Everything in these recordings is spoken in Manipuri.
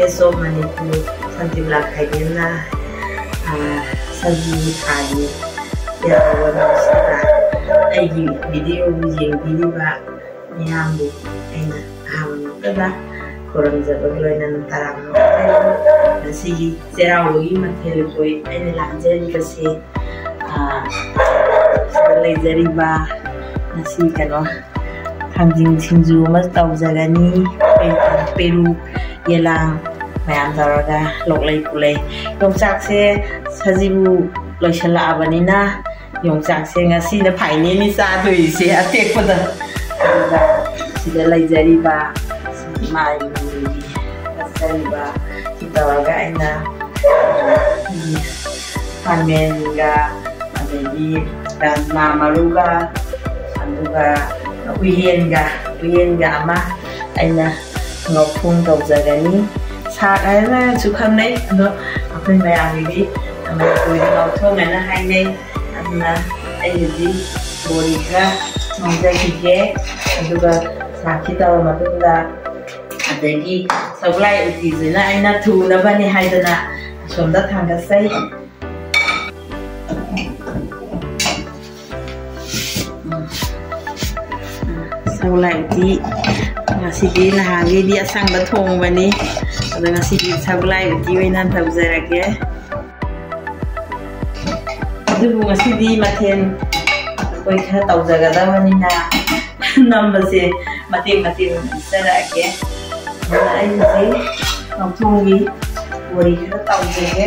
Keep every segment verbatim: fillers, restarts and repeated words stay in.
Voice of Manipur, ꯁꯥꯟꯇꯤꯕꯂꯥ ꯈꯥꯏꯗꯦꯝꯅ, ꯑ, ꯁꯖꯤꯕꯨ ꯊꯥꯒꯤ ꯌꯥꯎꯕ ꯅꯨꯃꯤꯠꯁꯤꯗ ꯑꯩꯒꯤ ꯚꯤꯗꯤꯑꯣꯕꯨ ꯌꯦꯡꯕꯤꯔꯤꯕ ꯃꯤꯌꯥꯝꯕꯨ ꯑꯩꯅ ꯑꯍꯥꯟꯕꯃꯛꯇꯗ ꯈꯨꯔꯨꯝꯖꯕꯒ ꯂꯣꯏꯅꯅ ꯇꯔꯥꯝꯅ ꯑꯣꯛꯆꯔꯤ꯫ ꯉꯁꯤꯒꯤ ꯆꯩꯔꯥꯎꯕꯒꯤ ꯃꯊꯦꯜ ꯂꯨꯀꯣꯏ ꯑꯩꯅ ꯂꯥꯡꯖꯔꯤꯕꯁꯤ, ꯑ, ꯁꯤꯗ ꯂꯩꯖꯔꯤꯕ ꯉꯁꯤ ꯀꯩꯅꯣ ꯊꯥꯡꯖꯤꯡ ꯁꯤꯡꯖꯨ ꯑꯃ ꯇꯧꯖꯒꯅꯤ꯫ ꯄꯦꯔꯨꯛ, ꯌꯦꯂꯥꯡ ꯃꯌꯥꯝ ꯇꯧꯔꯒ ꯂꯣꯛꯂꯩ ꯄꯨꯂꯩ꯫ ꯌꯣꯡꯆꯥꯛꯁꯦ ꯁꯖꯤꯕꯨ ꯂꯣꯏꯁꯤꯜꯂꯛꯑꯕꯅꯤꯅ ꯌꯣꯡꯆꯥꯛꯁꯦ ꯉꯁꯤꯅ ꯐꯥꯏꯅꯦꯜꯅꯤ ꯆꯥꯗꯣꯏꯁꯦ ꯑꯇꯦꯛꯄꯗ꯫ ꯑꯗꯨꯒ ꯁꯤꯗ ꯂꯩꯖꯔꯤꯕ ꯏꯃꯥ ꯏꯕꯦꯟꯒꯤ ꯀꯠꯆꯔꯤꯕ ꯁꯤ ꯇꯧꯔꯒ ꯑꯩꯅ, ꯎꯝ, ꯈꯥꯃꯦꯟꯒ ꯑꯗꯒꯤ ꯔꯥꯖꯃꯥ ꯃꯔꯨꯒ ꯑꯗꯨꯒ ꯎꯌꯦꯟꯒ, ꯎꯌꯦꯟꯒ ꯑꯃ ꯑꯩꯅ ꯉꯧꯊꯣꯡ ꯇꯧꯖꯒꯅꯤ꯫ ꯁꯥꯛ ꯍꯥꯏꯅꯁꯨ ꯈꯪꯅꯩ, ꯑꯗꯣ ꯑꯩꯈꯣꯏ ꯃꯌꯥꯝꯒꯤꯗꯤ ꯃꯅꯤꯄꯨꯔꯒꯤ ꯉꯧꯊꯣꯡ ꯍꯥꯏꯅ ꯍꯥꯏꯅꯩ꯫ ꯑꯗꯨꯅ ꯑꯩ ꯍꯧꯖꯤꯛ ꯕꯣꯔꯤ ꯈꯔ ꯉꯧꯖꯈꯤꯒꯦ, ꯑꯗꯨꯒ ꯁꯥꯛꯁꯤ ꯇꯧꯔ ꯃꯇꯨꯡꯗ ꯑꯗꯒꯤ ꯁꯒꯣꯜꯍꯋꯥꯏ ꯎꯇꯤꯁꯤꯅ ꯑꯩꯅ ꯊꯨꯅꯕꯅꯤ ꯍꯥꯏꯗꯅ ꯑꯁꯣꯝꯗ ꯊꯥꯡꯒꯠꯆꯩ꯫ ꯁꯒꯣꯜꯍꯋꯥꯏ ꯎꯇꯤ ꯉꯁꯤꯗꯤ ꯅꯍꯥꯟꯈꯩꯗꯤ ꯑꯁꯪꯕ ꯊꯣꯡꯕꯅꯤ, ꯑꯗꯣ ꯉꯁꯤꯗꯤ ꯁꯒꯣꯜꯍꯋꯥꯏ ꯎꯇꯤ ꯑꯣꯏꯅ ꯇꯧꯖꯔꯒꯦ꯫ ꯑꯗꯨꯕꯨ ꯉꯁꯤꯗꯤ ꯃꯊꯦꯜ ꯑꯩꯈꯣꯏ ꯈꯔ ꯇꯧꯖꯒꯗꯕꯅꯤꯅ ꯅꯝꯕꯁꯦ ꯃꯇꯦꯛ ꯃꯇꯦꯛ ꯑꯣꯏꯅ ꯎꯠꯆꯔꯛꯑꯒꯦ꯫ ꯑꯗꯨꯅ ꯑꯩ ꯍꯧꯖꯤꯛ ꯉꯧꯊꯣꯡꯒꯤ ꯕꯣꯔꯤ ꯈꯔ ꯇꯧꯖꯒꯦ꯫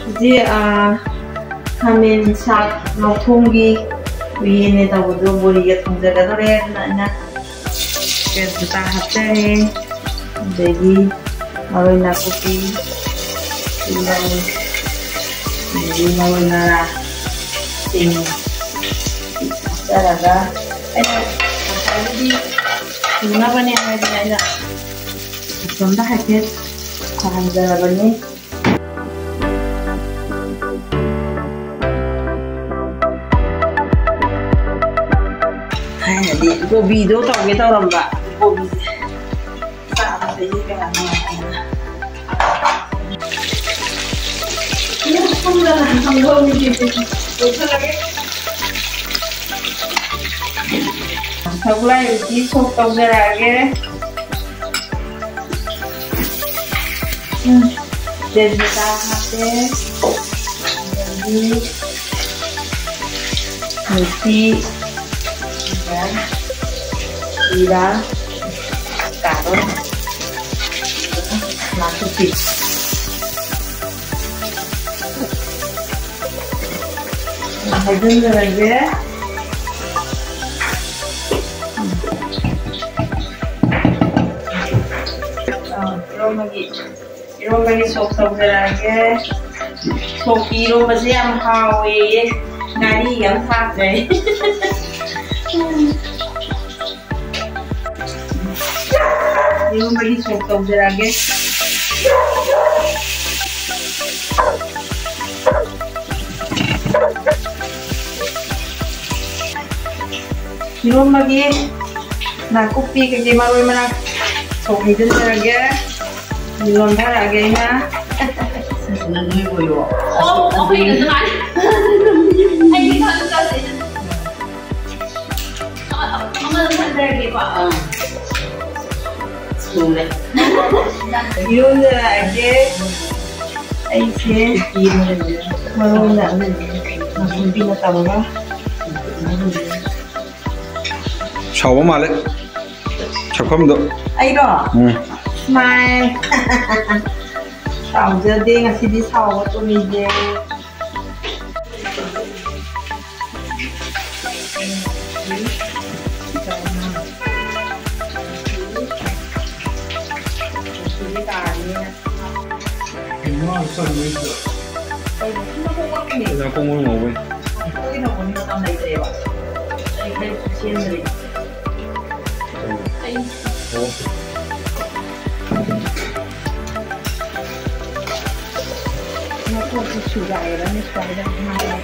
ꯍꯧꯖꯤꯛ, ꯑ, ꯈꯥꯃꯦꯟ ꯁꯥꯛ ꯉꯧꯊꯣꯡꯒꯤ ꯎꯌꯦꯟꯅꯦ ꯇꯧꯕꯗꯣ ꯕꯣꯔꯤꯒ ꯊꯣꯡꯖꯒꯗꯧꯔꯦ꯫ ꯑꯗꯨꯅ ꯑꯩꯅ ꯇꯦꯖꯄꯇꯥ ꯍꯥꯞꯆꯔꯦ, ꯑꯗꯒꯤ ꯃꯔꯣꯏ ꯅꯥꯀꯨꯞꯄꯤ, ꯇꯤꯜꯍꯧ, ꯑꯗꯒꯤ ꯃꯔꯣꯏ ꯃꯔꯥꯡ, ꯆꯦꯡ ꯍꯥꯞꯆꯔꯒ ꯑꯩꯅ ꯉꯁꯥꯏꯒꯤꯗꯤ ꯁꯨꯅꯕꯅꯦ ꯍꯥꯏꯗꯅ ꯑꯩꯅ ꯑꯁꯣꯝꯗ ꯍꯥꯏꯐꯦꯠ ꯁꯧꯍꯟꯖꯔꯕꯅꯤ꯫ ꯊꯥꯏꯅꯗꯤ ꯀꯣꯕꯤꯗꯣ ꯇꯧꯒꯦ ꯇꯧꯔꯝꯕ꯫ ꯀꯣꯕꯤꯁꯦ ꯆꯥꯕꯗꯗꯤ ꯀꯌꯥ ꯅꯨꯡꯉꯥꯏꯇꯦꯗꯅ꯫ ꯎꯝ, ꯁꯣꯝꯗꯅ ꯍꯪꯗꯣꯛꯑꯝꯃꯤꯁꯤꯗꯤ ꯂꯣꯏꯁꯤꯜꯂꯒꯦ꯫ ꯁꯒꯣꯜꯍꯋꯥꯏ ꯎꯇꯤ ꯁꯣꯛ ꯇꯧꯖꯔꯛꯑꯒꯦ꯫ ꯎꯝ, ꯇꯦꯖꯄꯇꯥ ꯍꯥꯞꯄꯦ꯫ ꯑꯗꯒꯤ ꯃꯤꯊꯤ, ꯑꯗꯨꯒ ꯖꯤꯔꯥ, ꯀꯥꯔꯣꯠ, ꯅꯥꯀꯨꯞꯄꯤ꯫ ꯍꯩꯖꯤꯟꯖꯔꯒꯦ꯫ ꯑꯥ, ꯏꯔꯣꯝꯕꯒꯤ, ꯏꯔꯣꯝꯕꯒꯤ ꯁꯣꯛ ꯇꯧꯖꯔꯛꯑꯒꯦ꯫ ꯁꯣꯛꯀꯤ ꯏꯔꯣꯝꯕꯁꯦ ꯌꯥꯝ ꯍꯥꯎꯋꯦꯌꯦ꯫ ꯉꯥꯔꯤꯒ ꯌꯥꯝ ꯊꯥꯛꯇ꯭ꯔꯦ꯫ ꯏꯔꯣꯝꯕꯒꯤ ꯁꯣꯛ ꯇꯧꯖꯔꯛꯑꯒꯦ꯫ ꯏꯔꯣꯝꯕꯒꯤ ꯅꯥꯀꯨꯞꯄꯤ ꯀꯩꯀꯩ ꯃꯔꯣꯏ ꯃꯔꯥꯡ ꯁꯣꯛ ꯍꯩꯖꯤꯟꯖꯔꯒꯦ꯫ ꯂꯣꯟꯊꯔꯛꯑꯒꯦ ꯑꯩꯅ꯫ ꯁꯤꯁꯤꯅ ꯅꯣꯏ ꯑꯣꯏꯔꯣ꯫ ꯑꯣ, ꯑꯩꯈꯣꯏꯅ ꯑꯗꯨꯃꯥꯏꯅ꯫ ꯑꯩꯗꯤ ꯈꯪꯗꯦ꯫ ꯑꯃ ꯑꯗꯨꯝ ꯍꯟꯖꯔꯒꯦꯀꯣ꯫ ꯑꯥ꯫ ꯁꯨꯔꯦ꯫ ꯏꯔꯣꯟꯖꯔꯛꯑꯒꯦ꯫ ꯑꯩꯁꯦ ꯃꯔꯣꯏꯅ ꯅꯥꯀꯨꯝꯕꯤꯅ ꯇꯧꯔꯒ꯫ ꯁꯥꯎꯕ ꯃꯥꯜꯂꯦ ꯁꯛꯐꯝꯗꯣ꯫ ꯑꯩꯔꯣ? ꯎꯝ꯫ ꯁ꯭ꯃꯥꯏꯜ꯫ ꯁꯥꯎꯖꯗꯦ, ꯉꯁꯤꯗꯤ ꯁꯥꯎꯕ ꯇꯨꯝꯃꯤꯁꯦ꯫ ꯃꯈꯣꯡ ꯃꯔꯨ ꯉꯧꯕꯩ꯫ ꯑꯩ ꯈꯔ ꯁꯦꯝꯗ꯭ꯔꯤ꯫ ꯑꯩ ꯑꯣ꯫ ꯃꯀꯣꯛꯁꯤ ꯁꯨꯒꯥꯏꯔꯅꯤ ꯁ꯭ꯋꯥꯏꯗ ꯉꯥꯏꯔꯦ꯫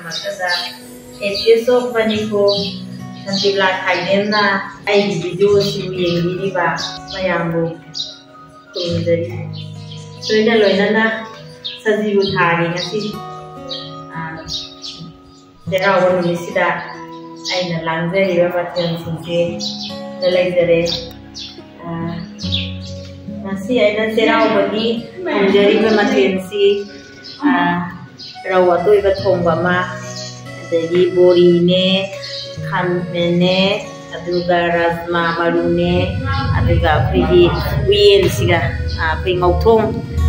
ꯃꯊꯛꯇ Atheist of Manipur, ꯁꯟꯇꯤꯕꯂꯥ ꯈꯥꯏꯗꯦꯝꯅ ꯑꯩꯒꯤ video ꯑꯁꯤꯕꯨ ꯌꯦꯡꯕꯤꯔꯤꯕ ꯃꯌꯥꯝꯕꯨ ꯈꯨꯔꯨꯝꯖꯔꯤ꯫ ꯂꯣꯏꯅ ꯂꯣꯏꯅꯅ ꯁꯖꯤꯕꯨ ꯊꯥꯒꯤ ꯉꯁꯤ, ꯑ, ꯆꯩꯔꯥꯎꯕ ꯅꯨꯃꯤꯠꯁꯤꯗ ꯑꯩꯅ ꯂꯥꯡꯖꯔꯤꯕ ꯃꯊꯦꯜꯁꯤꯡꯁꯦ ꯂꯩꯖꯔꯦ꯫ ꯑ, ꯉꯁꯤ ꯑꯩꯅ ꯆꯩꯔꯥꯎꯕꯒꯤ ꯊꯣꯡꯖꯔꯤꯕ ꯃꯊꯦꯜꯁꯤ, ꯑ, ꯔꯧ ꯑꯇꯣꯏꯕ ꯊꯣꯡꯕ ꯑꯃ, ꯑꯗꯒꯤ ꯕꯣꯔꯤꯅꯦ, ꯈꯥꯃꯦꯟꯅꯦ, ꯑꯗꯨꯒ ꯔꯥꯖꯃꯥ ꯃꯔꯨꯅꯦ, ꯑꯗꯨꯒ ꯑꯩꯈꯣꯏꯒꯤ ꯎꯌꯦꯟꯁꯤꯒ, ꯑ, ꯑꯩꯈꯣꯏ ꯉꯧꯊꯣꯡ,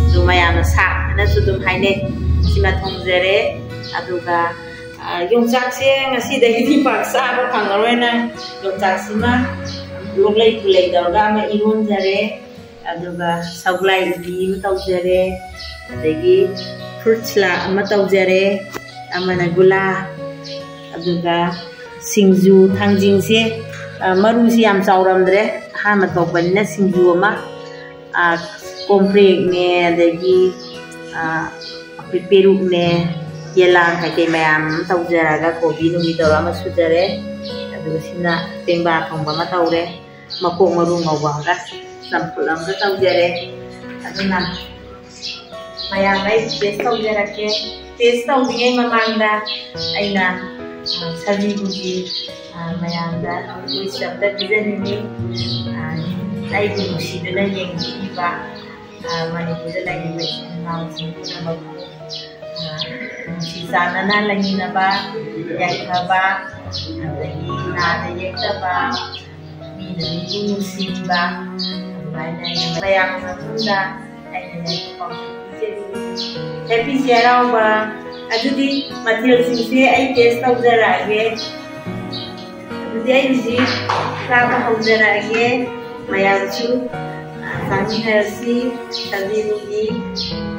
ꯑꯗꯨ ꯃꯌꯥꯝꯅ ꯁꯥꯛ ꯍꯥꯏꯅꯁꯨ ꯑꯗꯨꯝ ꯍꯥꯏꯅꯩ, ꯁꯤꯃ ꯊꯣꯡꯖꯔꯦ꯫ ꯑꯗꯨꯒ, ꯑ, ꯌꯣꯡꯆꯥꯛꯁꯦ ꯉꯁꯤꯗꯒꯤꯗꯤ ꯄꯥꯛ ꯆꯥꯕ ꯐꯪꯉꯔꯣꯏꯅ ꯌꯣꯡꯆꯥꯛꯁꯤꯃ ꯂꯣꯛꯂꯩ ꯄꯨꯂꯩ ꯇꯧꯔꯒ ꯑꯃ ꯏꯔꯣꯟꯖꯔꯦ꯫ ꯑꯗꯨꯒ ꯁꯧꯒ꯭ꯂꯥꯏ ꯎꯇꯤ ꯑꯃ ꯇꯧꯖꯔꯦ, ꯑꯗꯒꯤ fruit salad ꯑꯃ ꯇꯧꯖꯔꯦ, ꯑꯃꯅ ꯒꯨꯂꯥ, ꯑꯗꯨꯒ ꯁꯤꯡꯖꯨ, ꯊꯥꯡꯖꯤꯡꯁꯦ, ꯑ, ꯃꯔꯨꯁꯤ ꯌꯥꯝ ꯆꯥꯎꯔꯝꯗ꯭ꯔꯦ, ꯑꯍꯥꯟꯕ ꯊꯣꯛꯄꯅꯤꯅ ꯁꯤꯡꯖꯨ ꯑꯃ, ꯑ, ꯀꯣꯝꯄ꯭ꯔꯦꯛꯅꯦ, ꯑꯗꯒꯤ, ꯑ, ꯑꯩꯈꯣꯏ ꯄꯦꯔꯨꯛꯅꯦ, ꯌꯦꯂꯥꯡ ꯀꯩꯀꯩ ꯃꯌꯥꯝ ꯑꯃ ꯇꯧꯖꯔꯒ ꯀꯣꯕꯤ ꯅꯨꯡꯕꯤ ꯇꯧꯔꯒ ꯑꯃ ꯁꯨꯖꯔꯦ꯫ ꯑꯗꯨꯒ ꯁꯤꯅ ꯄꯦꯡꯕꯥ ꯊꯣꯡꯕ ꯑꯃ ꯇꯧꯔꯦ꯫ ꯃꯀꯣꯛ ꯃꯔꯨ ꯉꯧꯕ ꯑꯃꯒ ꯆꯝꯐꯨꯠ ꯑꯃꯒ ꯇꯧꯖꯔꯦ꯫ ꯑꯗꯨꯅ ꯃꯌꯥꯝ ꯑꯩ taste ꯇꯧꯖꯔꯛꯀꯦ꯫ Taste ꯇꯧꯗ꯭ꯔꯤꯉꯩ ꯃꯃꯥꯡꯗ ꯑꯩꯅ, ꯑ, ꯁꯖꯤꯕꯨꯒꯤ, ꯑ, ꯃꯌꯥꯝꯗ wish ꯑꯝꯇ ꯄꯤꯖꯅꯤꯡꯉꯤ꯫ ꯑ, ꯑꯩꯕꯨ ꯅꯨꯡꯁꯤꯗꯨꯅ ꯌꯦꯡꯕꯤꯔꯤꯕ, ꯑ, ꯃꯅꯤꯄꯨꯔꯗ ꯂꯩꯔꯤꯕ ꯏꯆꯤꯟ ꯏꯅꯥꯎꯁꯤꯡ ꯄꯨꯝꯅꯃꯛꯄꯨ, ꯑ, ꯅꯨꯡꯁꯤ ꯆꯥꯟꯅꯅ ꯂꯩꯃꯤꯟꯅꯕ, ꯌꯥꯏꯐꯕ, ꯑꯗꯒꯤ ꯅꯥꯗ ꯌꯦꯛꯇꯕ, ꯃꯤꯅ ꯃꯤꯕꯨ ꯅꯨꯡꯁꯤꯕꯤꯕ, ꯑꯗꯨꯃꯥꯏꯅ ꯑꯩꯅ ꯃꯌꯥꯝꯒꯤ ꯃꯐꯝꯗ ꯑꯩꯅ ꯌꯥꯏꯐꯕ ꯄꯥꯎꯖꯦꯜ ꯄꯤꯖꯔꯤ꯫ Happy ꯆꯩꯔꯥꯎꯕ꯫ ꯑꯗꯨꯗꯤ ꯃꯊꯦꯜꯁꯤꯡꯁꯦ ꯑꯩ taste ꯇꯧꯖꯔꯛꯑꯒꯦ꯫ ꯑꯗꯨꯗꯤ ꯑꯩ ꯍꯧꯖꯤꯛ ꯆꯥꯕ ꯍꯧꯖꯔꯛꯑꯒꯦ꯫ ꯃꯌꯥꯝꯁꯨ, ꯑ, ꯆꯥꯃꯤꯟꯅꯔꯁꯤ꯫ ꯁꯖꯤꯕꯨꯒꯤ,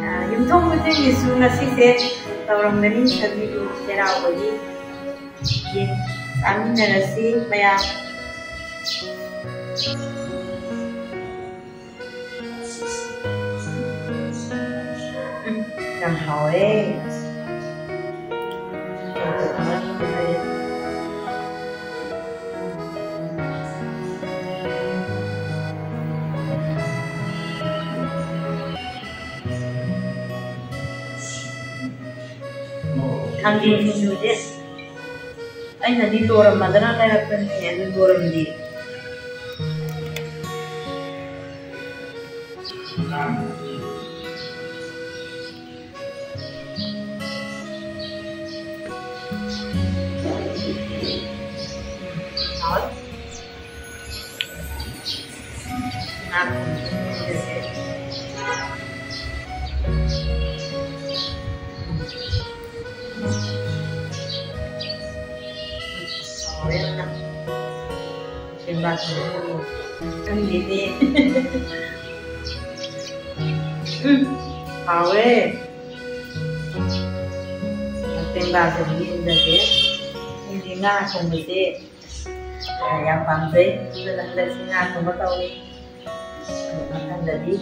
ꯑ, ꯌꯨꯝꯊꯣꯡ ꯈꯨꯗꯤꯡꯒꯤꯁꯨ ꯉꯁꯤꯁꯦ ꯇꯧꯔꯝꯒꯅꯤ ꯁꯖꯤꯕꯨ ꯆꯩꯔꯥꯎꯕꯒꯤ꯫ ꯆꯥꯃꯤꯟꯅꯔꯁꯤ ꯃꯌꯥꯝ꯫ ꯎꯝ, ꯌꯥꯝ ꯍꯥꯎꯋꯦ꯫ ꯊꯥꯡꯖꯤꯡ ꯁꯤꯡꯖꯨꯁꯦ ꯑꯩꯅꯗꯤ ꯂꯣꯏꯔꯝꯃꯗ꯭ꯔꯥ ꯂꯩꯔꯛꯄꯅꯤ, ꯑꯗꯨ ꯂꯣꯏꯔꯝꯗꯦ꯫ ꯎꯝ, ꯍꯥꯎꯋꯦ꯫ ꯄꯦꯡꯕꯥꯁꯦ ꯑꯃꯨꯛ ꯌꯦꯡꯖꯒꯦ꯫ ꯑꯩꯗꯤ ꯉꯥ ꯊꯣꯡꯕꯁꯦ ꯌꯥꯝ ꯄꯥꯝꯖꯩ꯫ ꯑꯗꯨꯅ ꯍꯟꯗꯛꯁꯤ ꯉꯥ ꯊꯣꯡꯕ ꯇꯧꯔꯤ꯫ ꯑꯗꯨ ꯃꯊꯪꯗꯗꯤ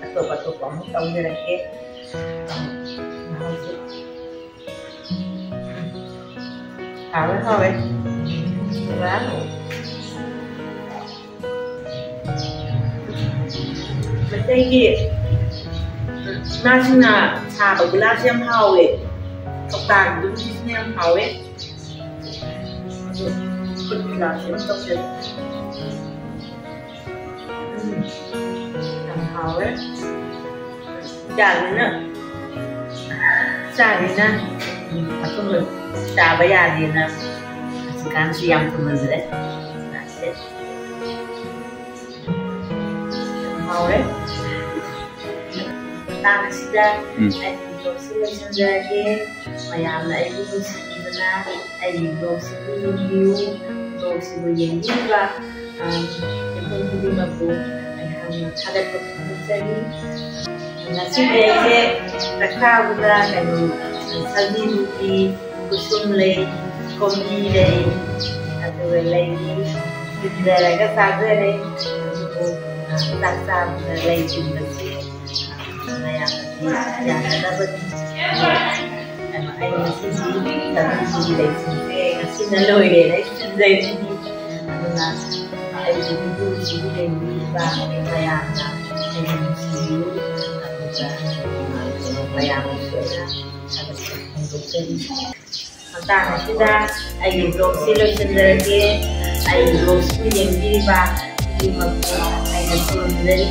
ꯑꯇꯣꯞ ꯑꯇꯣꯞꯄ ꯑꯃꯨꯛ ꯇꯧꯖꯔꯛꯀꯦ꯫ ꯃꯍꯥꯎꯁꯦ ꯍꯥꯎꯋꯦ, ꯍꯥꯎꯋꯦ꯫ ꯑꯗꯨꯒ ꯃꯩꯇꯩꯒꯤ ꯏꯃꯥꯁꯤꯡꯅ ꯁꯥꯕ ꯒꯨꯂꯥꯁꯦ ꯌꯥꯝ ꯍꯥꯎꯋꯦ꯫ ꯀꯧꯇꯥꯒꯤ ꯒꯨꯂꯥꯁꯤꯅ ꯌꯥꯝ ꯍꯥꯎꯋꯦ꯫ ꯑꯗꯨ ꯈꯨꯠ ꯒꯨꯂꯥꯁꯦ ꯑꯃ ꯇꯧꯁꯜꯂꯦ꯫ ꯎꯝ, ꯌꯥꯝ ꯍꯥꯎꯋꯦ꯫ ꯆꯥꯕꯅꯤꯅ, ꯆꯥꯕꯅꯤꯅ, ꯎꯝ, ꯑꯊꯨꯝꯕ ꯆꯥꯕ ꯌꯥꯗꯦꯅ ꯍꯧꯖꯤꯛꯀꯥꯟꯁꯤ ꯌꯥꯝ ꯊꯨꯝꯍꯟꯗ꯭ꯔꯦ꯫ ꯍꯥꯎꯔꯦ꯫ ꯃꯇꯥꯡ ꯑꯁꯤꯗ ꯎꯝ꯫ ꯑꯩꯒꯤ vlogꯁꯤ ꯂꯣꯏꯁꯤꯟꯖꯔꯒꯦ꯫ ꯃꯌꯥꯝꯅ ꯑꯩꯕꯨ ꯅꯨꯡꯁꯤꯕꯤꯗꯨꯅ ꯑꯩꯒꯤ vlogꯁꯤꯕꯨ ꯌꯦꯡꯕꯤꯌꯨ꯫ Vlogꯁꯤꯕꯨ ꯌꯦꯡꯕꯤꯔꯤꯕ, ꯑ, ꯃꯤꯄꯨꯝ ꯈꯨꯗꯤꯡꯃꯛꯄꯨ ꯑꯩꯍꯥꯛꯅ ꯊꯥꯒꯠꯄ ꯐꯣꯡꯗꯣꯛꯆꯔꯤ꯫ ꯉꯁꯤꯗꯤ ꯑꯩꯁꯦ ꯆꯥꯛ ꯆꯥꯕꯗ ꯀꯩꯅꯣ, ꯁꯖꯤ ꯅꯨꯄꯤ, ꯈꯨꯁꯨꯝ ꯂꯩ, ꯀꯣꯝꯕꯤ ꯂꯩ, ꯑꯗꯨꯒ ꯂꯩꯔꯤ꯫ ꯊꯤꯟꯖꯔꯒ ꯆꯥꯖꯔꯦ꯫ ꯑꯗꯨꯕꯨ, ꯑ, ꯆꯥꯛ ꯆꯥꯕꯗ ꯂꯩ ꯊꯤꯟꯕꯁꯦ, ꯑ, ꯃꯌꯥꯝꯅꯗꯤ ꯌꯥꯅꯗꯕꯅꯤ꯫ ꯑꯗꯣ ꯑꯩ ꯉꯁꯤꯗꯤ ꯆꯠꯊꯣꯛꯄꯒꯤ ꯂꯩꯁꯤꯡꯁꯦ ꯉꯁꯤꯅ ꯂꯣꯏꯔꯦꯅ ꯑꯩ ꯈꯟꯖꯩ꯫ ꯑꯗꯨꯅ ꯑꯩꯒꯤ ꯚꯤꯗꯤꯑꯣꯁꯤꯕꯨ ꯌꯦꯡꯕꯤꯔꯤꯕ ꯃꯌꯥꯝꯅ ꯑꯩꯕꯨ ꯅꯨꯡꯁꯤꯕꯤꯌꯨ꯫ ꯑꯗꯨꯒ ꯃꯌꯥꯝꯅꯁꯨ ꯑꯩꯅ ꯊꯥꯒꯠꯄ ꯐꯣꯡꯗꯣꯛꯆꯔꯤ꯫ ꯃꯇꯥꯡ ꯑꯁꯤꯗ ꯑꯩꯒꯤ ꯕ꯭ꯂꯣꯒꯁꯤ ꯂꯣꯏꯁꯤꯟꯖꯔꯒꯦ꯫ ꯑꯩꯒꯤ ꯕ꯭ꯂꯣꯒꯁꯤꯕꯨ ꯌꯦꯡꯕꯤꯔꯤꯕ ꯈꯨꯗꯤꯡꯃꯛꯄꯨ ꯑꯩꯅ ꯈꯨꯔꯨꯝꯖꯔꯤ꯫